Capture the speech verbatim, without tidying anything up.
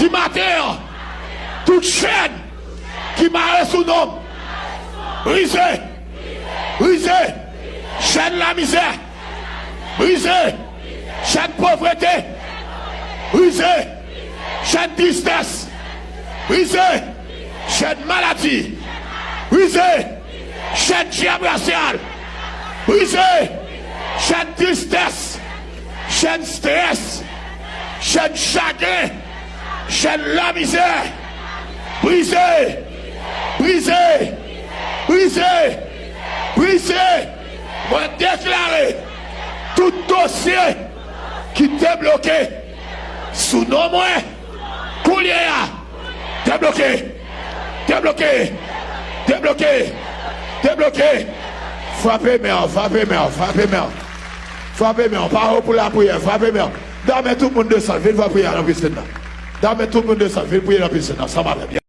Jodi maten an, tout chèn ki mare sou non m, brize, brize, chèn lamizè, brize, chèn povrete, brize, chèn tristès, brize, chèn maladi, brize, chèn dyab rasyal, brize, chèn tristès, chèn strès, chèn chagren, chèn lamizè, brize, brize, brize, brize. Mwen deklare tout dosye ki te bloke sou non mwen kounye a. Debloke! Debloke! Debloke! Debloke! Frape men w, frape men w, frape men w. Frape men w, pare w pou lapriyè, frape men w. Dame tout moun desann, vin fè priyè nan pisin nan. Dame tout moun desann, vin priye nan pisin nan, ansanm avè m.